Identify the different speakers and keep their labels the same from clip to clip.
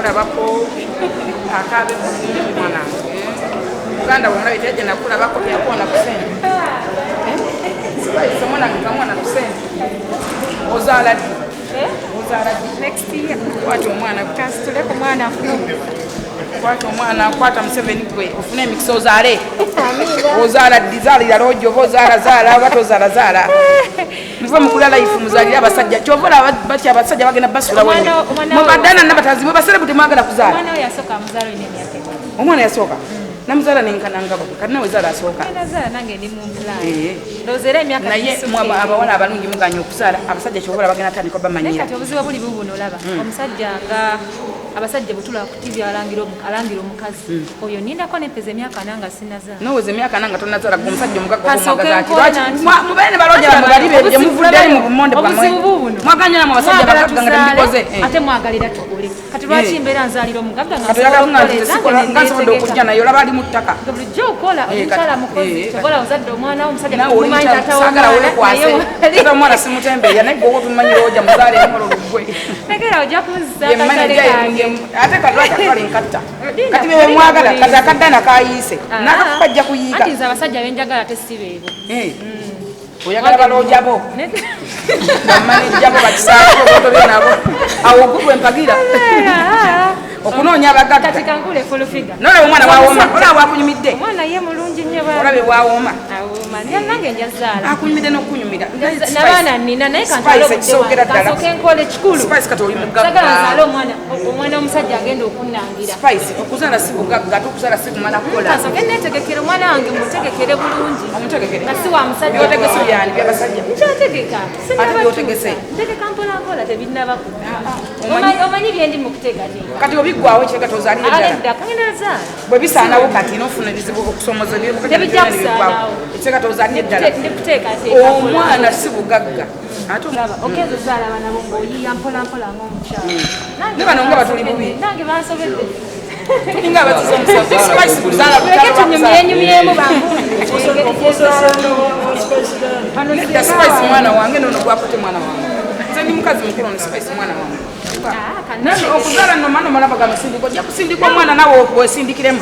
Speaker 1: Nakulabako akaabe bulungi mwana wange. Muganda we omulabe teyajja nakulabako, teyakuwa na ku ssente. Spice omwana wange tamuwa na ku ssente. Ozaala ddi? Ozaala ddi?
Speaker 2: Next year.
Speaker 1: Kwata omwana.
Speaker 2: Kansitule ku mwana afune.
Speaker 1: Kwata omwana, kwata Museveni gwe ofune emikisa ozaale. Ozaala ddi? Zaalira loogi oba ozaala zaala oba tozaala zaala. Muve mukula life muzaalire abasajja. Kyova olaba batya abasajja bagenda basula wenyo. Mubadana nabatazi mwe baserebu temwagala kuzaala.
Speaker 2: Omwana we yasooka amuzaala olina emyaka ebiri.
Speaker 1: Omwana yasooka namuzaala nenkananga bwe kati nawe zaala asooka.
Speaker 2: Nazaala nange ndi mu plan. Ndowooza era emyaka
Speaker 1: naye abawala abalungi muganya okuzaala abasajja kyova olaba bagenda tandika obamanyira.
Speaker 2: Kati obuzibu buli bubuno olaba omusajja nga abasajja bwetulaba ku TV alangira omukazi oyo nindako nempeza emyaka ana nga sinazaala.
Speaker 1: Noweza emyaka ana nga tonazaala gwe omusajja omugagga omwagaza ati lwaki mubeere ne balooja bamwe bali be muvudde eri mu bumonde bwammwe. Mwaganya namwe abasajja abagagga nga temubikoze.
Speaker 2: Ate mwagalira tugule. Kati lwaki mbeera nzaalira omugagga nga
Speaker 1: kati oyagala kunga nti sikola nga nsobodde okujja naye olaba ali mu ttaka.
Speaker 2: Bulijjo okola oli mukyala mukozi kyova olaba ozadde omwana wo omusajja
Speaker 1: Naawe oli
Speaker 2: tumumanyi
Speaker 1: mukyala,
Speaker 2: taata
Speaker 1: saagala
Speaker 2: w'omwana,
Speaker 1: weekwase.
Speaker 2: naye
Speaker 1: Taata w'omwana simutembeeya naye gwe oba obimanyi looja muzaale emolo luggwe.
Speaker 2: Tegera ojja kunzisa
Speaker 1: Ye
Speaker 2: akatale
Speaker 1: manager ye
Speaker 2: kange.
Speaker 1: ate kati lwaki atwala enkatta?
Speaker 2: Linda,
Speaker 1: Kati bwe mwagala,
Speaker 2: linda.
Speaker 1: kati akaddana kayiise. N'akakuba ajja kuyiika.
Speaker 2: Anti nze abasajja be njagala ate si beebo.
Speaker 1: Oyagala balooja bo. Bamaneja bo bakisaako botobye nabo. Awo gwe gwe mpagira. Okunoonya abagagga.
Speaker 2: Kati kankule full figure.
Speaker 1: N'olaba omwana bw'awooma, olaba bw'akunyumidde.
Speaker 2: Omwana ye mulungi nnyo bambi.
Speaker 1: Olabe bw'awooma.
Speaker 2: Awooma. Nange nja zaala.
Speaker 1: Akunyumidde n'okukunyumira.
Speaker 2: N'abaana nnina naye kantwale
Speaker 1: Spice
Speaker 2: obudde
Speaker 1: ekisookera
Speaker 2: wange.
Speaker 1: ddala.
Speaker 2: Kansooke nkole kikulu.
Speaker 1: Spice kati oli mugagga.
Speaker 2: Sagala nzaale omwana omusajja agenda okunnangira.
Speaker 1: Spice okuzaala si bugagga ate okuzaala si kumala kukola.
Speaker 2: Kansooke neetegekere omwana wange mutegekere bulungi.
Speaker 1: Omutegekere.
Speaker 2: Nga si wa musajja.
Speaker 1: By'otegese byani by'abasajja?
Speaker 2: Nkyategeka.
Speaker 1: Ate by'otegese?
Speaker 2: Ntegeka mpola mpola tebinnaba kudda. Omanyi bye ndi mu kuteekateeka.
Speaker 1: Kati obiggwawo ekireka tozaalire ddala.
Speaker 2: Nedda, kagenda zaala.
Speaker 1: Bwe bisaanawo kati n'ofuna ebizibu okusoomoza ebibuga
Speaker 2: Tebijja
Speaker 1: byonna ne biggwawo.
Speaker 2: kusaanawo.
Speaker 1: Ekireka tozaalire ddala.
Speaker 2: Ndi kuteekateeka.
Speaker 1: Omwana si bugagga. Ate
Speaker 2: Olaba, ogenza ozaala abaana bo ng'oyiiya mpola mpola ng'omukyala.
Speaker 1: Ne bano nga batuli bubi.
Speaker 2: Nange bansobedde.
Speaker 1: Tulinga abatiza omusawo. Spice kuzaala
Speaker 2: Tuleke
Speaker 1: lutalo lwa kuzaala.
Speaker 2: tunyumyenyumyemu bambuulire engeri gy'ezaalamu.
Speaker 1: Nedda Spice mwana wange nono gwakute mwana wange. Nze ndi mukazi mukulu ono Spice mwana wange. Nano okuzaala nno mwana omala bagamba sindika ojja kusindika omwana nawe wesindikiremu.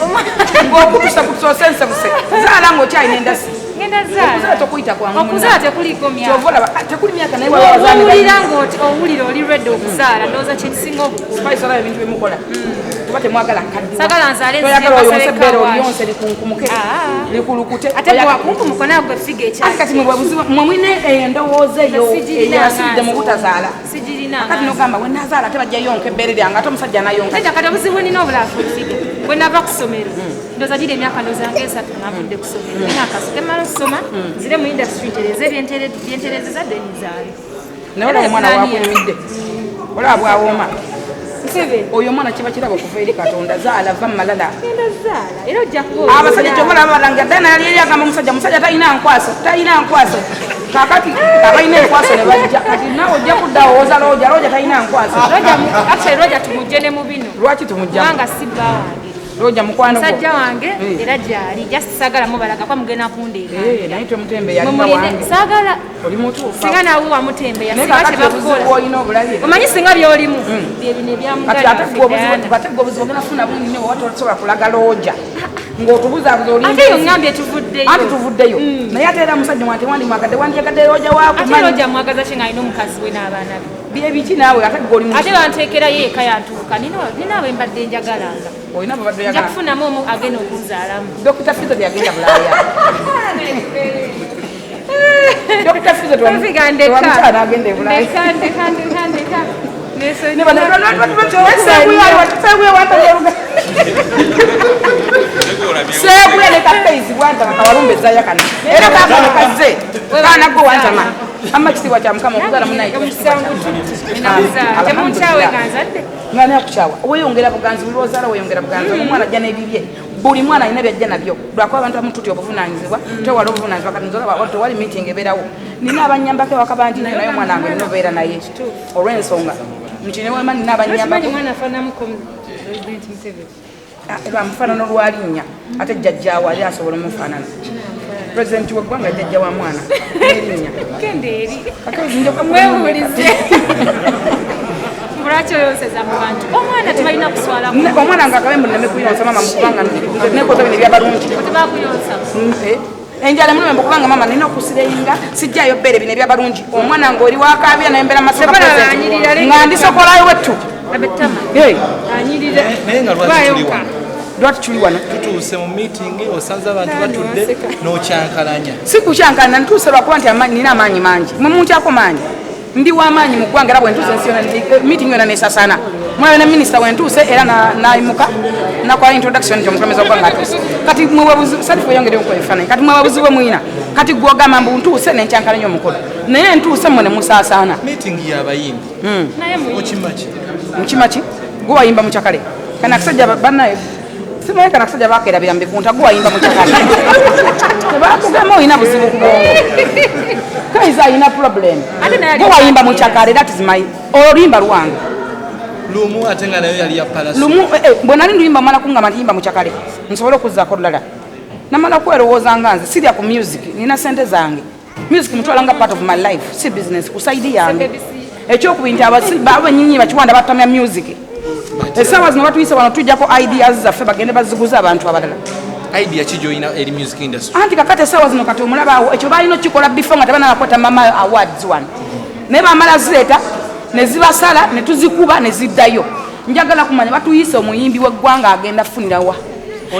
Speaker 1: Ng'okutusa kutusosensebuse. Zaala ng'okyalina endasi.
Speaker 2: Ngenda zaala.
Speaker 1: Okuzaala tokuyita kwangu.
Speaker 2: Okuzaala tekuliiko myaka.
Speaker 1: Kyova olaba tekuli myaka naye waba abazaala
Speaker 2: Owulira ng'oti owulira oli ready okuzaala ndowooza kye kisinga obukulu.
Speaker 1: Spice olaba ebintu bye mukola. Kuba temwagala kaddiwa.
Speaker 2: Saagala nzaale nzije
Speaker 1: Toyagala oyonse
Speaker 2: mbasale
Speaker 1: ebbeere
Speaker 2: car wash.
Speaker 1: oliyonse likunkumuke. Likulukute.
Speaker 2: Ate gwe wakunkumuka naawe gwe ffiga ekyali.
Speaker 1: Ate kati mwe bwe mwe mulina endowooza eyo
Speaker 2: Sigirina
Speaker 1: eyasiridde mu
Speaker 2: nga
Speaker 1: butazaala.
Speaker 2: Sigirina
Speaker 1: Kati
Speaker 2: nga
Speaker 1: n'ogamba we naazaala ate bajja yonka ebbeere lyange ate omusajja anayonka.
Speaker 2: Nedda kati obuzibu nina obulala full figure. Bwe nava ku ssomero ndowooza giri emyaka ndowooza nga esatu nga nvudde ku ssomero. Nina akasooke mmala okusoma nzire mu industry ntereeze byenterezeza then nzaale.
Speaker 1: Naye olaba omwana bw'akunyumidde. Olaba bw'awooma.
Speaker 2: Museveni.
Speaker 1: Oyo omwana kiba kirabo okuva eri Katonda zaala va malala.
Speaker 2: Ngenda zaala era ojja kuba
Speaker 1: Abasajja kyova olaba balanga Dana yali eri agamba omusajja omusajja talina nkwaso talina nkwaso. Kaakati abalina enkwaso ne bajja kati naawe ojja kudda awo owoza looja looja talina nkwaso.
Speaker 2: Actually looja tumugye ne mu bino.
Speaker 1: Lwaki tumugyamu?
Speaker 2: Kubanga si bba wange.
Speaker 1: Looja mukwano gwo.
Speaker 2: Musajja wange era gy'ali just saagala mubalaga kuba mugenda kundeeka.
Speaker 1: Naye tomutembeeya
Speaker 2: Mwe
Speaker 1: ali bba
Speaker 2: mulinde
Speaker 1: wange.
Speaker 2: saagala.
Speaker 1: Oli mutuufu.
Speaker 2: Singa naawe wamutembeeya
Speaker 1: Naye
Speaker 2: singa
Speaker 1: kaakati
Speaker 2: kye bakukola.
Speaker 1: obuzibu bw'olina obulabye.
Speaker 2: Omanyi singa by'olimu bye bino ebya
Speaker 1: Kati
Speaker 2: muganda
Speaker 1: ate
Speaker 2: waffe
Speaker 1: gwe obuzibu
Speaker 2: Diana.
Speaker 1: ate gwe obuzibu ogenda kufuna bungi nnyo bw'oba tosobola kulaga looja. Ng'otubuzaabuza oli
Speaker 2: Ate yo ŋŋambye tuvuddeyo.
Speaker 1: Ate tuvuddeyo. Naye ate era omusajja wange tewandimwagadde wandyagadde looja waako.
Speaker 2: Ate looja mwagaza ki ng'alina omukazi we n'abaana be?
Speaker 1: Bye biki naawe ate gwe oli muki?
Speaker 2: Ate banteekerayo eka yantuuka. Nina we mbadde njagalanga.
Speaker 1: Olina bwe badde
Speaker 2: Nja
Speaker 1: oyagala.
Speaker 2: kufunamu omu agenda okunzaalamu.
Speaker 1: Dr. Fizo teyagenda Bulaaya. Dr. Fizo
Speaker 2: Figa ndeka.
Speaker 1: tewamukyala n'agenda e Bulaaya.
Speaker 2: Ndeka, ndeka, ndeka, ndeka.
Speaker 1: Ne bano, Seguya wantama oluga. Seguya ne Kakeizi bwantama kawalumbe ezaya kano. Era kaakano kazze. Kaana gwe wantama. Amma kitiibwa kya Mukama okuzaala munnaye.
Speaker 2: Temunkyawe nga nzadde.
Speaker 1: Nga nakukyawa. Weeyongera buganzi buli lw'ozaala weeyongera buganzi. Omwana ajja n'ebibye. Buli mwana alina by'ajja nabyo. Lwakuba abantu abamu tutya obuvunaanyizibwa, twewala obuvunaanyizibwa kati nze olaba tewali meeting ebeerawo. Nina abannyambako ewaka bangi nnyo naye omwana wange nina obeera naye olw'ensonga nti ne wema nina abannyambako.
Speaker 2: Okimanyi mwana afaananamuko President Museveni?
Speaker 1: Lwamufaanana olwalinnya ate jjajjaawe ali asobola omufaanana. President w'eggwanga jjajja wa mwana n'erinnya.
Speaker 2: Genda eri.
Speaker 1: Kakati nja
Speaker 2: Mwewuulize. Lwaki oyonseza mu bantu? Omwana tebalina kuswala.
Speaker 1: Omwana nga akabe mbu nneme kuyonsa mama, mukubanga nekoza bino ebyabalungi.
Speaker 2: Tebakuyonsa.
Speaker 1: Enjala muno, kubanga mama nina okusireyinga, sijjayo bbeere, bino ebyabalungi. Omwana ng'oli wakabya naye mbeera maseka nga ndisokolayo wettu.
Speaker 2: Abetama.
Speaker 1: Hey,
Speaker 2: Anyirira.
Speaker 3: Naye nga lwaki tuli wano?
Speaker 1: Lwaki tuli wano?
Speaker 3: Tutuuse mu meeting, osanze abantu batudde n'okyankalanya.
Speaker 1: Si kukyankana, ntuuse lwakuba nti nina amaanyi mangi. Mwe munkyako maanyi, ndi w'amaanyi mu ggwanga, era bwe ntuuse ensi yonna, meeting yonna nesasana. Mulabe ne minisita bwe ntuuse era nayimuka nakola introduction nti omukulembeze wa ggwanga atuuse. Kati mwe salifu weyongere okukola ebifaananyi. Kati mwe buzibu bwe muyina, kati gwogamba mbu ntuuse nenkyankalanya omukolo, naye ntuuse mmwe ne musaasaana.
Speaker 3: Meeting y'abayimbi.
Speaker 2: Naye muyimbi.
Speaker 3: Okimaki?
Speaker 1: Mukimaki gwe wayimba mukyakale kana akasajja bannaye simanyi kana akasajja bakerabira mubikunta. Gwe wayimba mukyakale, tebakugamba olina buzibu ku bwongo, kaiza alina problem.
Speaker 2: Ate naye ali
Speaker 1: Gwe wayimba mukyakale, that is my oluyimba lwange.
Speaker 3: Lumu, ate nga nayo yali ya Palaso.
Speaker 1: Lumu bwe nali nduyimba mala kungamba nti yimba mukyakale nsobole okuzzaako olulala. Namala kwerowooza nga nze sirya ku music, nina sente zange. Music mutwala nga part of my life, si business ku side yange. Ekyokubiri nti abenyini bakiwanda batamya music. Essaawa zino batuyise wano tujjako ideas zaffe bagende baziguze abantu abalala.
Speaker 3: Idea ki gyolina eri music industry?
Speaker 1: Anti kakati essaawa zino kati omulabaawo ekyo balina okukikola before nga tebanabakwata mama awards wano, naye bamala zireeta ne zibasala ne tuzikuba ne ziddayo. Njagala kumanya batuyise omuyimbi w'eggwanga agenda kufunirawa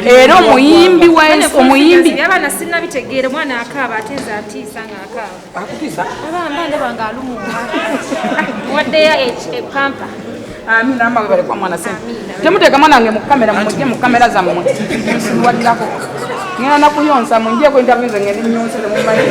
Speaker 1: era omuyimbi omuyimbi.
Speaker 2: Abaana sinnabitegeera, omwana akaaba ate nze atiisa nga akaaba.
Speaker 1: Akutiisa?
Speaker 2: Abamba ndaba nga alumwa, waddeyo epampa.
Speaker 1: Amina, amawe balekwa mwana sente. Temuteeka mwana wange mu kamera, mumujje mu kamera zammwe nsiwaddako ngenda nakuyonsa munjeko interview nze ngende nyonse temumanyi.